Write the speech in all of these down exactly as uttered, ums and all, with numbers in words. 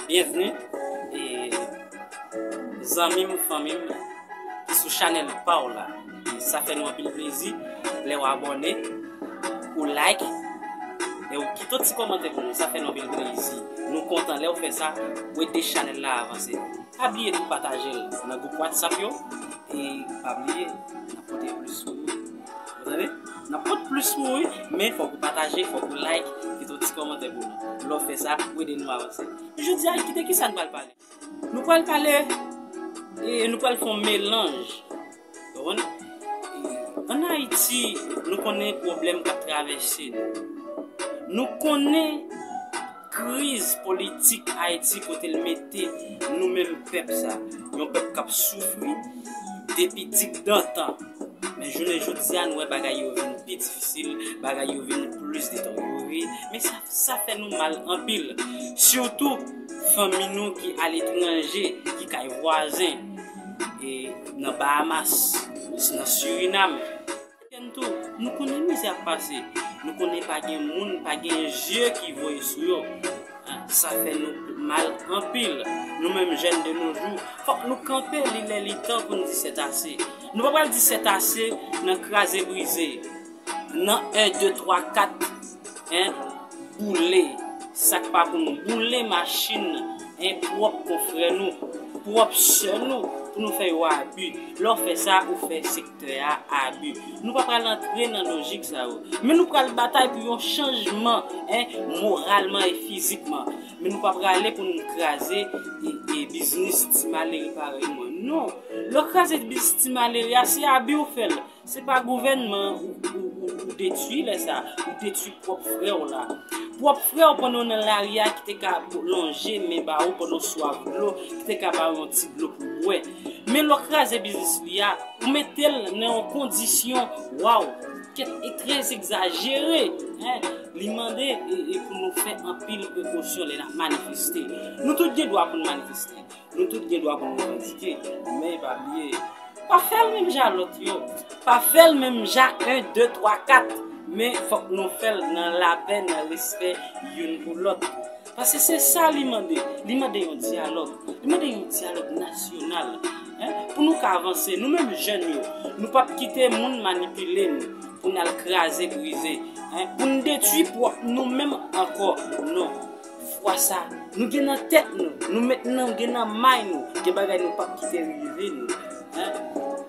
Byenvni, e, zanmi m, fanmi m ki sou chanèl pa w la. E sa fè nou anpil plezi lè w abòne, ou like, e ou kite yon ti kòmantè pou nou. Sa fè nou anpil plezi. Nou kontan lè w fè sa, ou ede chanèl la avanse. Pa bliye tou pataje l nan gwoup WhatsApp yo. E pa bliye, n ap pote plis pou ou. Ou tande? N ap pote plis pou ou, wi, men fòk ou pataje, fòk ou like, kite yon ti kòmantè pou nou. Lè w fè sa, ou ede nou avanse. Jodi a, ki de ki sa n pral pale? Nou pral pale, e nou pral fè yon melanj. Ou konprann? E, ann Ayiti, nou konnen pwoblèm k ap travèse nou. Nou konnen kriz politik Ayiti kote l mete nou menm pèp sa. Yon pèp k ap soufri depi digdantan. Men jounen jodi a, nou wè bagay yo vin pi difisil, bagay yo vin plis deteryore. Men sa, sa fè nou mal anpil. Sitou fanmi nou ki aletranje, ki kay vwazen, e nan Bahamas, nan Surinam. Tou, nou konnen mizè ap pase. Nou konnen pa gen moun, pa gen je ki voye sou yo. Sa fè nou mal anpil. Nou menm jèn de nos jours, fòk nou kanpe, li lè li tan pou n di sètase. Nou pa pral di sètase nan kraze brize, nan en, de, twa, kat, en, boule sa k pa pou nou, boule machin, en, pwòp konfrè nou, pwòp sè nou, pou nou fè yo abi. Lè w fè sa, ou fè sektè a abi. Nou pa pral antre nan lojik sa yo. Men nou pral batay pou yon chanjman, en, moralman e fizikman. Men nou pa prale pou nou kraze e, e biznis ti malere parèy mwen. Non. Lè w kraze biznis ti malere a, se abi w fè l. Se pa gouvènman ou, ou, ou, ou detwi lè sa. Ou detwi pwòp frè w la. Pwòp frè w pandan w nan lari a ki te ka lonje men ba ou pandan w swaf dlo, ki te ka ba ou yon ti dlo pou w bwè. Men lè w kraze biznis li a, ou mete l nan yon kondisyon, waw, kèt e trè egzajere, en, li mande e, e pou nou fè anpil prekosyon lè n ap manifeste. Nou tout gen dwa pou n manifeste. Nou tout gen dwa pou n revandike, men pa bliye, pa fè l menm jan lòt yo. Pa fè l menm jan en, de, twa, kat, men fòk nou fè l nan lapè, nan respè youn pou lòt. Paske se sa li mande. Li mande yon dyalòg. Li mande yon dyalòg nasyonal. En, pou nou ka avanse, nou menm jèn yo, nou p ap kite moun manipile nou pou n al kraze brize, en, pou n detwi pwòp nou menm ankò. Non. Fwa sa, nou gen nan tèt nou, nou met nan, gen nan may nou, gen bagay nou p ap kite rive nou. En?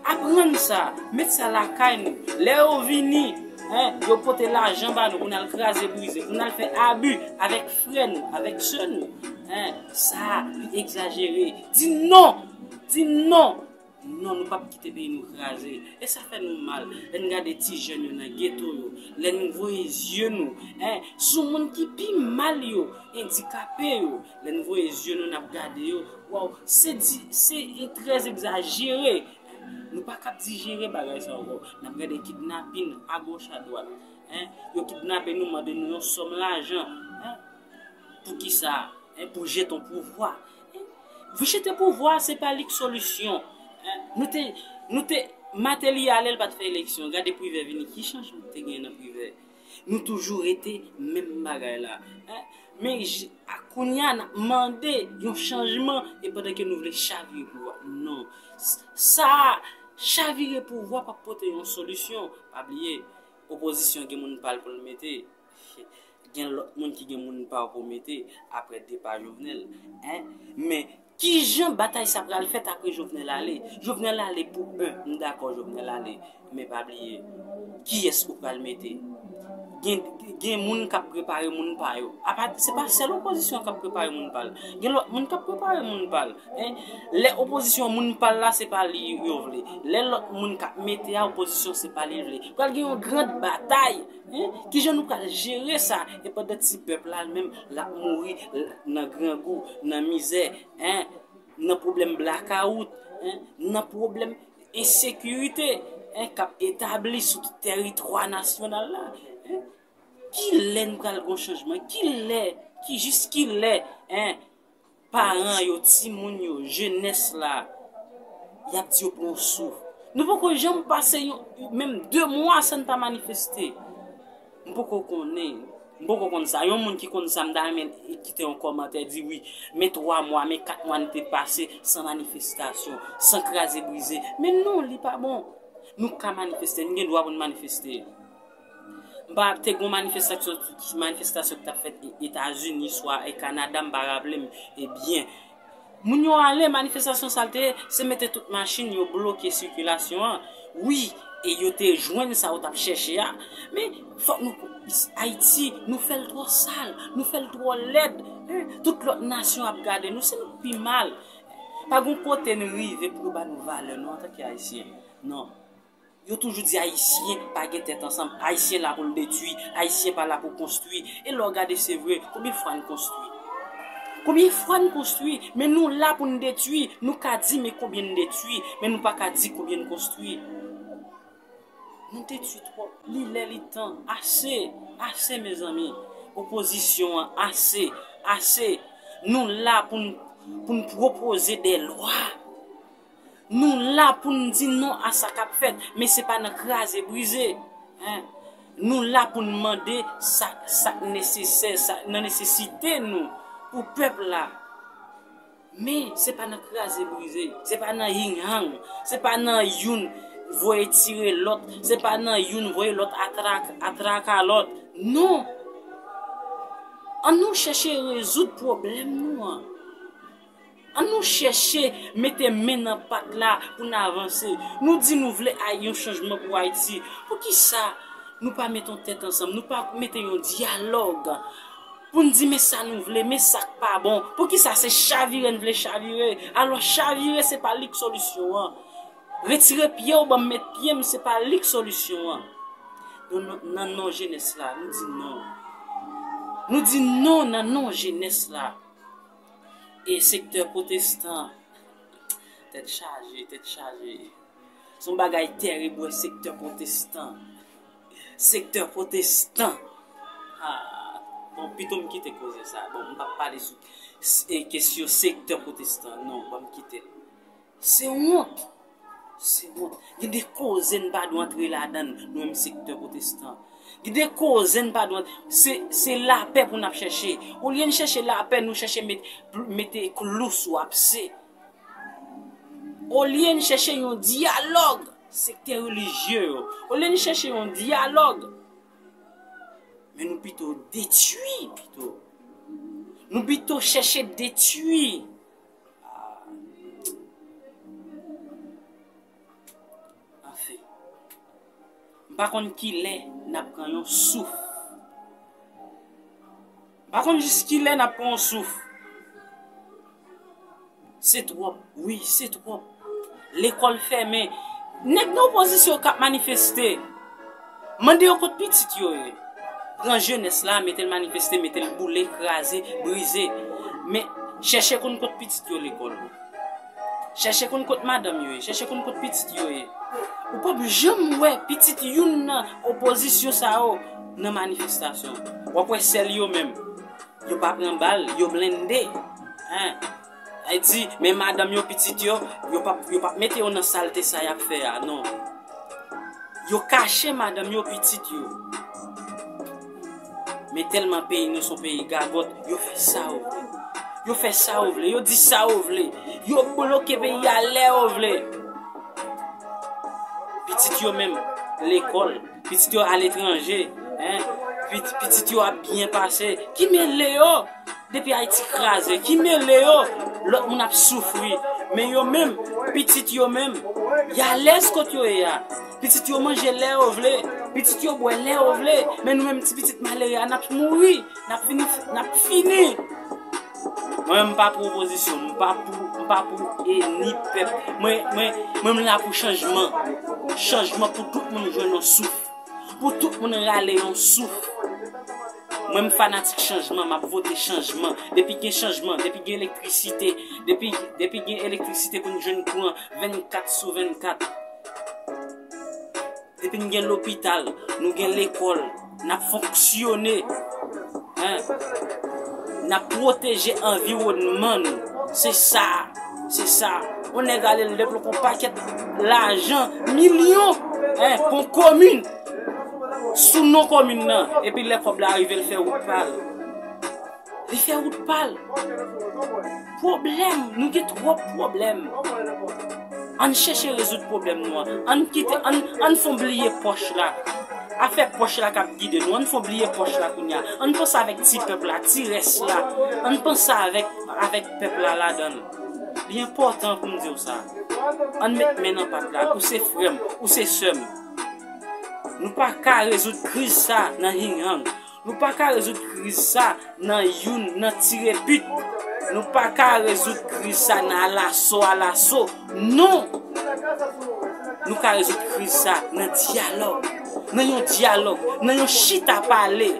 Aprann sa, met sa lakay nou. Lè yo vini, en, yo pote lajan ba nou pou n al kraze brize, pou n al fè abi avèk frè nou, avèk sè nou. En? Sa, li egzajere. Di non! Di non! Non, nou p ap kite peyi nou kraze. E sa fè nou mal. Lè n gade ti jèn yo nan geto yo, lè n voye zye nou, en, sou moun ki pi mal yo, andikape yo, lè n voye zye nou, n ap gade yo, waw, se di, se trè egzajere. Nou pa kab dijere bagay sa ankò. N ap gade kidnapin agoch adwat. En, yo kidnape nou, mande nou yon sòm lajan. En, poukisa? En, pou jete yon pouvwa. En, pou jete pouvwa, se pa li k solisyon. En, nou te, nou te, Mateli ale, l pa t fè eleksyon. Gade Privè vini, ki chanjman te gen nan Privè? Nou toujou rete menm bagay la. En, men j-, a kounye a, n ap mande yon chanjman e pandan ke nou vle chavire pouvwa. Non. S-, sa, chavire pouvwa p ap pote yon solisyon. Pa bliye, opozisyon gen moun pa l pou l mete. Gen lòt moun ki gen moun pa yo pou mete apre depa Jovenel. En? Men, kijan batay sa pral fèt apre Jovenel ale? Jovenel ale pou en, m dakò Jovenel ale. Men pa bliye, kiyès ou pral mete? Gen, gen moun k ap prepare moun pa yo. Apa, se pa sèl opozisyon k ap prepare moun pa l. Gen lòt moun k ap prepare moun pa l. En? Lè opozisyon moun pa l la, se pa li yo vle. Lè lòt moun k ap mete a opozisyon, se pa li l vle. Pral gen yon grand batay. En? Kijan nou pral jere sa? E pandan ti pèp la, l menm, l ap mouri, l-, nan grangou, nan mizè, en? Nan pwoblèm blakawout, en? Nan pwoblèm ensekirite, en? K ap etabli sou tout tèritwa nasyonal la, en? Ki lè n pral gon chanjman? Ki lè? Ki, jis ki lè, en? Paran yo, timoun yo, jenès la, y ap di yo pran yon souf. Nou poko janm pase yon, menm de mwa san n pa manifeste. M poko konnen. M poko konn sa. Yon moun ki konn sa, m ta renmen kite yon kòmantè, di wi, men twa mwa, men kat mwa n te pase san manifestasyon, san kraze brize. Men non, li pa bon. Nou ka manifeste, nou gen dwa pou n manifeste. M pa te gen manifestasyon, manifestasyon ki t ap fèt E- Etazini, swa e Kanada, m pa raple m, ebyen, moun yo ale, manifestasyon sa l te ye, se mete tout machin, yo bloke sikilasyon an. Wi, e yo te jwenn sa yo t ap chèche a. Men, fòk nou, Ayiti, nou fè l twò sal, nou fè l twò lèd. Hein? Tout lòt nasyon ap gade nou, se nou k pi mal. Pa gen kote n rive pou yo ba nou valè, nou, antanke Ayisyen. Non. Yo toujou di Ayisyen pa gen tèt ansanm, Ayisyen la pou l detwi, Ayisyen pa la pou konstwi. E lè w gade se vre, konbyen fwa n konstwi? Konbyen fwa n konstwi? Men nou la pou n detwi, nou ka di men konbyen n detwi, men nou pa ka di konbyen n konstwi. Nou detwi twòp, li lè li tan, ase, ase mezanmi. Opozisyon an, ase, ase. Nou la pou n, pou n pwopoze de lwa. Nou la pou n di non a sa k ap fèt, men se pa nan kraze brize. Hein? Nou la pou n mande sa, sa k nesesè, sa nan nesesite nou pou pèp la. Men se pa nan kraze brize, se pa nan ying yang, se pa nan youn voye tire lòt, se pa nan youn voye lòt atrak, atraka lòt. Non! Ann nou chèche rezoud pwoblèm nou an. Ann nou chèche mete men nan pat la pou n avanse. Nou di nou vle ay- yon chanjman pou Ayiti. Poukisa nou pa mete yon tèt ansanm, nou pa mete yon dyalòg pou n di men sa nou vle, men sa k pa bon? Poukisa se chavire n vle chavire? Alò chavire se pa li k solisyon an. Retire pye w ban m met pye m, se pa li k solisyon an. Donk nan, nan non jenès la, nou di non. Nou di non nan non jenès la. E sektè pwotestan, tèt chaje, tèt chaje. Se yon bagay tèrib wè sektè pwotestan. Sektè pwotestan. Ah, bon, pito m kite koze sa. Bon, m p ap pale sou s- e kesyon sektè pwotestan. Non, ban m kite l. Se wont. Se wont. Gen de koze n pa dwe antre ladan l, nou menm sektè pwotestan. Gen de koze n pa dwe antre. Se, se lapè pou n ap chèche. Olye n chèche lapè, nou chèche met, mete klou sou apse. Olye n chèche yon dyalòg, sektè relijye yo. Olye n chèche yon dyalòg, men nou pito detwi, pito. Nou pito chèche detwi. Ah. Anfen. M pa konn kilè n ap pran yon souf. M pa konn jis kilè n ap pran yon souf. Se twòp, wi, se twòp. Lekòl fèmen. Nèg nan opozisyon k ap manifeste, mande yo kot pitit yo ye. Pran jenès la, mete l manifeste, mete l boule, kraze, brize. Men, chèche konn kot pitit yo lekòl. Chèche konn kot madanm yo ye, chèche konn kot pitit yo ye. Ou p ap janm wè pitit youn nan opozisyon sa yo nan manifestasyon. W ap wè sèl yo menm. Yo pa pran bal, yo blende. Hein? Ay di, men madanm yo, pitit yo, yo p ap, yo p ap mete yo nan salte sa y ap fè a, non. Yo kache madanm yo, pitit yo. Men tèlman peyi nou se yon peyi gagòt, yo fè sa yo vle. Yo fè sa yo vle, yo di sa yo vle. Yo bloke peyi a lè yo vle. Pitit yo menm, lekòl. Pitit yo aletranje, hein? Pit- Pitit yo ap byen pase. Ki mele yo? Depi Ayiti kraze, ki mele yo? Lòt moun ap soufri. Men yo menm, pitit yo menm, y alèz kot yo ye a. Pitit yo manje lè yo vle. Pitit yo bwè lè yo vle. Men nou menm, ti pitit malere a, n ap mouri. N ap fini, n ap fini. Mwen, m pa pou opozisyon, m pa pou, m pa pou e ni pèp. Mwen, mwen, mwen, m la pou chanjman. Chanjman pou tout moun jwenn yon souf. Pou tout moun rale yon souf. Mwen, m fanatik chanjman, m ap vote chanjman. Depi gen chanjman, depi gen elektrisite, depi, depi gen elektrisite pou n jwenn kouran vennkat sou vennkat. Depi n gen lopital, nou gen lekòl, n ap fonksyone, hein? N ap pwoteje anviwònman nou. Se sa, se sa. Yon nèg ale l debloke yon pakèt lajan, milyon, hein, pou yon komin. sou non komin nan, epi lè kòb la rive, l fè wout pa l. Li fè wout pa l. Pwoblèm, nou gen twòp pwoblèm. Ann chèche rezoud pwoblèm nou an. Ann kite, ann, ann fè w bliye pòch la. Afè pòch la k ap gide nou. Ann fè w bliye pòch la kounye a. Ann panse avèk ti pèp la, ti rès la. Ann panse avèk, avèk pèp la ladan l. Li enpòtan pou m di w sa. Ann met men nan pat la. Ou se frè m, ou se sè m. Nou pa ka rezoud kriz sa nan hinghang. Nou pa ka rezoud kriz sa nan youn, nan tire pit. Nou pa ka rezoud kriz sa nan alaso, alaso. Non! Nou ka rezoud kriz sa nan dyalòg. Nan yon dyalòg, nan yon chita pale.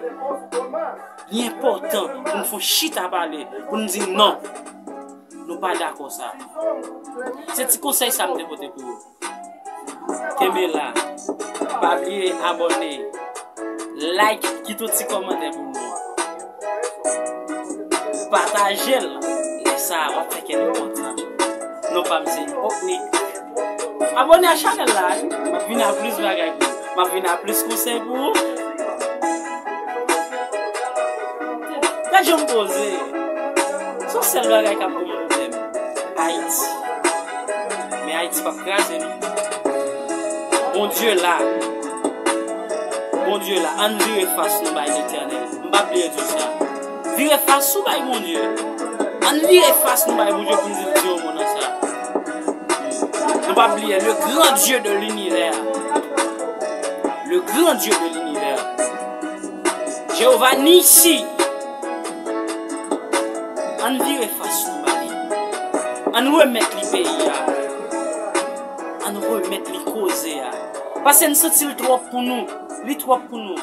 Li enpòtan pou n fè yon chita pale, pou n di non. Nou pa dakò sa. Se ti konsèy sa m te pote pou ou. Kenbe la. Pa bliye abòne. Like, kite yon ti kòmantè pou nou. Pataje l. Lè sa a, w ap fè kè nou kontan. Non pa m se Oknik. Abòne a chanèl la, wi. M ap vin a plis bagay pou ou. M ap vin a plis konsèy pou ou. Gad jan m poze. Se yon sèl bagay k ap ban m pwoblèm. Ayiti. Men Ayiti p ap kraze, non. Bondye la. Bondye la. Ann vire fas nou bay Letènèl. M p ap bliye di w sa. Vire fas ou bay Bondye. Ann vire fas nou bay Bondye pou n di l di yon mo nan sa. Nou p ap bliye, le grand Dieu de l'univers. Le grand Dieu de l'univers. Jewova Nisi. Ann vire fas nou ba li. Ann remèt li peyi a. Ann remèt li koze a. Paske n santi l twòp pou nou. Li twòp pou nou.